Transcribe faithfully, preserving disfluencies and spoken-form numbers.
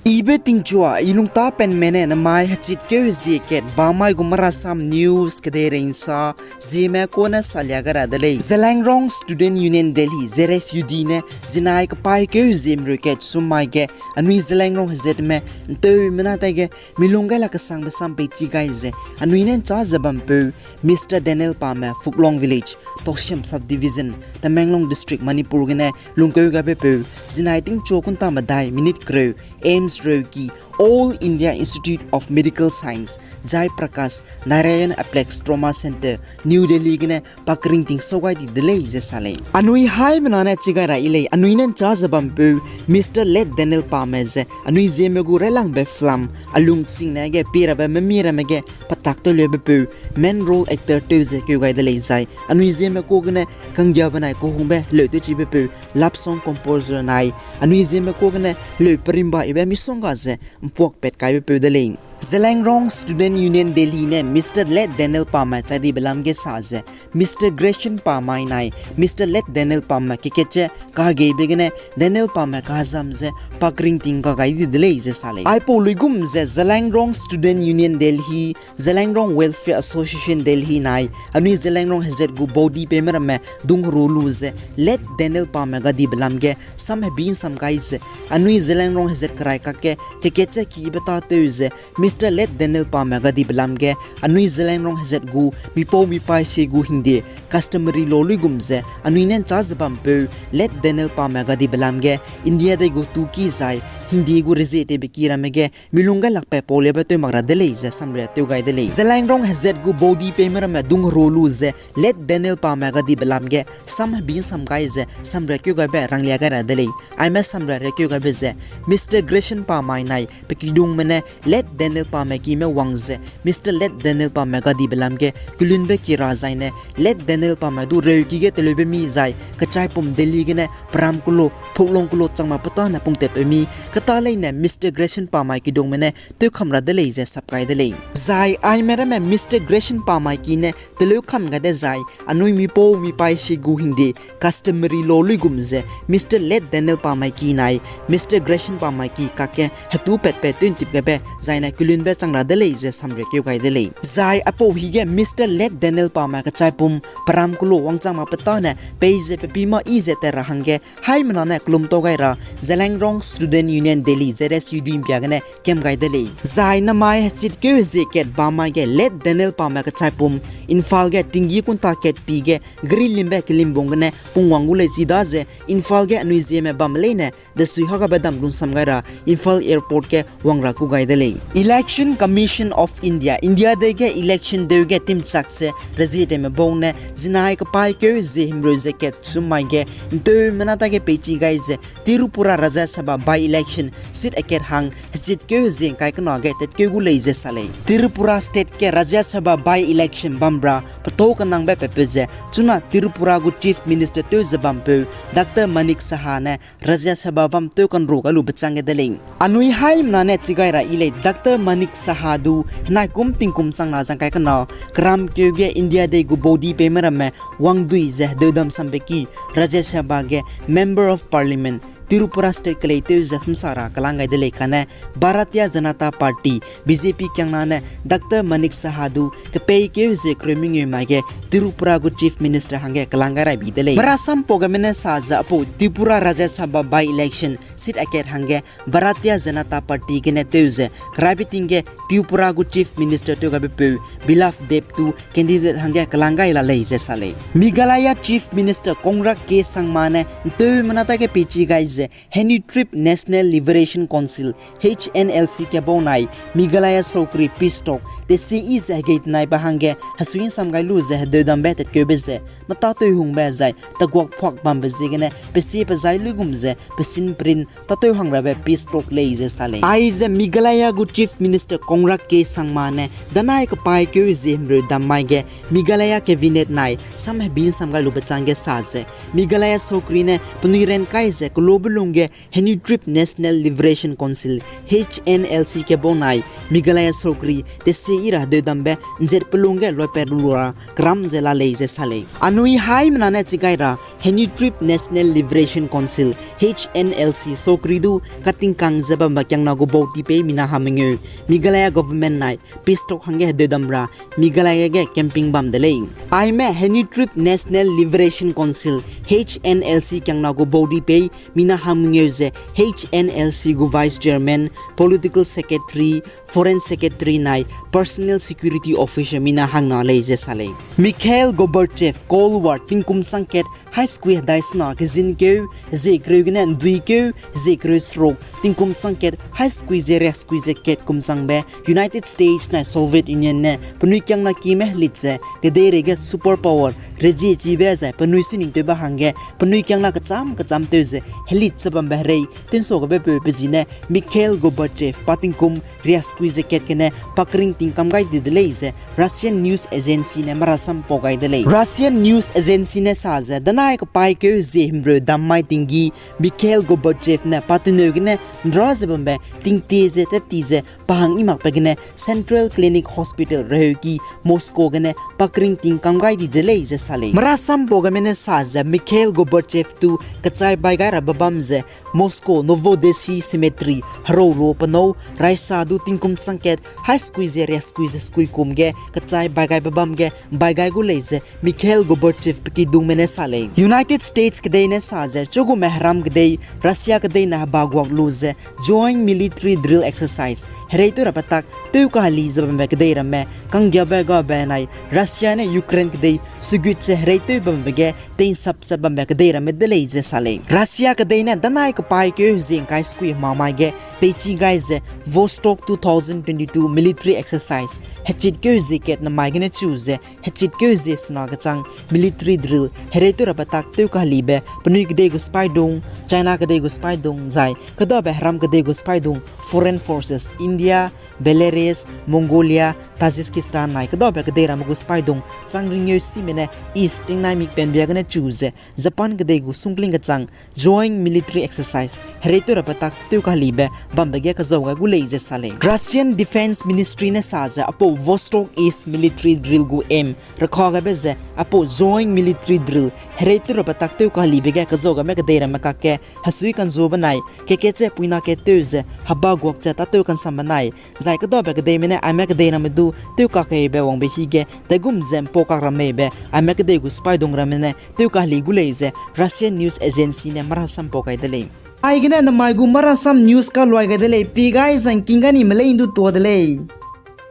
Ibe tingchua, i lungtapenme ne namai hechitkeu hezie kat bamai gu Marasam News kedeirei nsa, zieme kune salia gai ra de lei. Zeliangrong Student Union Delhi, Z S U D ne, zinai kepaîkeu hezie himreu kat sum mai ge, anui Zeliangrong hezatme, nteumena taige, milung gai la kesangbe sam peichi gai ze, anui ne ncha ze bampeu, Mister Daniel Pame, Phuklong Village, Tousem Subdivision, Tamenglong District, Manipur gene lungkeu gaibepeu, zinai tingchua kunta medai minute kereu, AIIMS Roorkee, All India Institute of Medical Science, Jai Prakash Narayan Aplex Trauma Centre, New Delhi gene pakringting sau gai di de lei ze sa lei. Anui haimena ne chi gai ra yi lei, anui ne ncha ze bampeu, Mister Late Daniel Pame ze, anui zieme gu railangbe flam, a lungchingne ge pie rabe memi ramme ge, petak tewleubepeu, main role actor tew ze keu gai de lei zai, anui zieme ku gene, kanggia benai kuhungbe leu tewchibepeu, love song composer nai, anui zieme ku gene, leu perimba ibe misongga ze, mpuak pat kaibepeu de lei. Zeliangrong Student Union Delhi ne Mister Late Daniel Pame chai dibe lam ge sa ze, Mister Gresham Pamai nai, Mister Late Daniel Pame keketche, kahegeibe gene, Daniel Pame kahazam ze, pakringting ka gai di de lei ze sa lei. Aipau luigum ze, Zeliangrong Student Union Delhi, Zeliangrong Welfare Association Delhi nai, anui Zeliangrong hezat gu baudi peime ramme, dungheru lu ze, Late Daniel Pame gadibe lam ge, sam hebi nsam gai ze, anui Zeliangrong hezat kerai kakge, keketche kibe tâtew ze, Mister Late Daniel Pame gadibe lam ge, anui Zeliangrong hezat gu, mipau mipaî sie gu hingde, customary law luigum ze, anui ne ncha ze bampeu, Late Daniel Pame gadibe lam ge, India dei gu tuki zai, hingde gu rezie tewbe ki ramme ge, milung gai lakbe pauliabe tew mak ra de lei ze samria tew gai de lei. Zeliangrong hezat gu baudi peime ramme dungheru lu ze, Late Daniel Pame gadibe lam ge, sam hebi nsam gai ze, samria keu gaibe ranglia gai ra de lei. Aime samria rekeu gaibe ze, Mister Gresham Pamai nai, pe kidungme ne, Late Daniel Pame kime wang ze, Mister Late Daniel Pame gadibe lam ge, kelunbe ki ra zaine, Late Daniel Pame du reuki ge teleube mi zai, kechaipum Delhi gene, peram kelo, phuklong kelo changma petane pungtepbe mi, keta leine, Mister Gresham Pamai kidungme ne, tewkham ra de lei ze sap kai de lei. Zai aime ramme Mister Gresham Pamai ki ne, teleu kham gai dezai, anui mipau mipaî sie gu hingde, customary law luigum ze, Mister Late Daniel Pamai ki nai, Mister Gresham Pamai ki kakge, hetu patpat tew'ntip gaibe, zaine kelunbe chang ra de lei ze samria keu gai de lei. Zai aipau hige Mister Late Daniel Pame kechaipum, peram kelo wangchang mak petane, peize pepi ma i ze tat ra hangge, haimena ne kelum tau gai ra, Zeliangrong Student Union Delhi, Z S U D mpia gene, kem gai de lei. Zai namai hechitkeu hezie kat bamai ge Late Daniel Pame kechaipum, Imphal ge tinggi kunta kat pi ge, gari limbe kelimbung gene, pungwang gu lei chida ze, Imphal ge anui zieme bam leine, desui hagabe dam lunsam gai ra, Imphal Airport ge wang ra ku gai de lei. Election Commission of India, India dei ge election deu ge timchak ze, rezie tewme bau ne, zinai kepaîkeu hezie himreu ze kat sum mai ge, nteumena taige peichi gai ze, Tripura Rajya Sabha by-election seat akat hang hechitkeu hezie ngkai kena ge tatkeu gu lei ze sa lei. Tripura State ge Rajya Sabha by-election bam ra petâu kenangbe pepeu ze, chuna Tripura gu Chief Minister tew ze bampeu, Doctor Manik Saha ne Rajya Sabha bam tew kanru gai lube chang ge de lei. Anui haimena ne chi gai ra yi lei Doctor Manik Saha du, henai kum tingkum chang na zangkai kena, keramkeu ge India dei gu baudi peime ramme, wangdui ze hedeudam sambe ki, Rajya Sabha ge Member of Parliament, Tripura State keleitew ze hemsa ra kelang gai de lei kane, Bharatiya Janata Party, B J P kiangna ne, Doctor Manik Saha du, kepeikeu ze kereu mengeu mai ge, Tripura gu Chief Minister hangge kelang gai rai bi de lei. Marasam pau geme ne sa ze aipau Tripura Rajya Sabha by-election seat akat hangge, Bharatiya Janata Party gene tew ze, keraibe ting ge Tripura gu Chief Minister tew gaibepeu, Biplab Deb du candidate hangge kelang gai la lei ze sa lei. Meghalaya Chief Minister Conrad K Sangma ne nteumena taige peichi gai ze, Hynniewtrep National Liberation Council, H N L C kebau nai, Meghalaya sorkari peace talk, tesi i ze hegei tenaibe hangge, hesui nsam gai lu ze hedeudambe tatkeube ze, metâtew hungbe zai, teguak phuak bambe ziegene, pesie pezai luigum ze, pesin perin, tâtew hang rabe peace talk lei ze sa lei. Aize Meghalaya gu Chief Minister Conrad K Sangma ne, danai kepaîkeu hezie himreu dam mai ge, Meghalaya Cabinet nai, sam hebi nsam gai lube chang ge sa ze, Meghalaya sorkari ne, penui rankai ze, kelube lung ge, Hynniewtrep National Liberation Council, H N L C kebau nai, Meghalaya sorkari, tesi i ra hedeudambe, nzet pelung ge loipat lu ra, keram ze la lei ze sa lei. Anui haimena ne chigai ra Hynniewtrep National Liberation Council, H N L C, sokri du katingkang ze bambe kiangna gu bauti pei mina hamengeu, Meghalaya government nai peace talk hangge hedeu dam ra Meghalaya ge camping bam de lei. Aime Hynniewtrep National Liberation Council, H N L C, kiangna gu bauti pei mina hamengeu ze H N L C gu vice chairman, political secretary, foreign secretary nai personal security officer mina hangna lei ze sa lei. Mikhail Gorbachev Cold War tingkum chang kat haî sekui hedai sena kezin keu, ze kereu gene ndui keu, ze kereu seruk, tingkum chang kat haî sekui ze riak sekui ze kat kum changbe United States nai Soviet Union ne penui kiangna kime helit ze kedeirei ge super power rezie chibe zai penui suiningtewbe hangge penui kiangna kecham kecham tew ze helit ze bambe herei tensua gabe peu pe zi ne Mikhail Gorbachev pa tingkum riak sekui ze kat gene pakring tingkam gai di de lei ze Russian news agency ne marasam pau gai de lei. Russian news agency ne sa ze danai kepaîkeu ze himreu dam mai tinggi Mikhail Gorbachev ne pa teneu gene nra ze bambe tingtie ze tat ti ze pa hang i makbe gene Central Clinic Hospital reheuki Moscow gene pakring tingkam gai di de lei ze sa lei. Marasam pau gaime ne sa ze Mikhail Gorbachev tu kechai bai gai rabe bam ze Moscow Novodevichy Cemetery herau ru penâu Russia du tingkum chang kat haî sekui ze riak sekui ze sekui kum ge kechai bai gaibe bam ge bai gai gu lei ze Mikhail Gorbachev pe kidungme ne sa lei. United States kedei ne sa ze chugume heram kedei Russia kedei ne heba guak lu ze joint military drill exercise herei tew rabe tak tew kaheli ze bambe kedei ramme kanggiabe gabe nai Russia ne Ukraine kedei sugut ze herei tew bambe ge teinsap ze bambe kedei ramme de lei ze sa lei. Russia kedei ne danai kepaîkeu ze ngkai sekui hema mai ge peichi gai ze Vostok two thousand twenty-two military exercise hechitkeu ze kat namai gene chu ze hechitkeu ze sena kechang military drill herei tew rabe tak tew kahelibe penui kedei gu sipaidung, China kedei gu sipaidung zai kedabe heram kedei gu sipaidung foreign forces India, Belarus, Mongolia, Tajikistan nai kedabe kedei ramme gu sipaidung chang ringeu sime ne East tingnai mikpenbia gene chu ze Japan kedei gu sungkling kechang joint military exercise herei tew rabe tak tew kahelibe bambe ge kezau gai gu lei ze sa lei. Russian Defense Ministry ne sa ze apau Vostok East military drill gu aim rekha gaibe ze apau joint military drill herei tew rabe tak tew kahelibe ge kezau gaime kedei ramme kakge hesui kanzube nai keke che puina ke tew ze heba guak che tâtew kansam benai zai kedabe kedeime ne aime kedei ramme du tew kakeibe wangbe hige degum ze mpau kak ramme be aime kedei gu sipaidung ramme ne tew kaheli gu lei ze Russian news agency ne marasam pau gai de lei. Aigene namai gu marasam news kaluai gai de lei, pi gai zangking ga ni melei ndu tua de lei.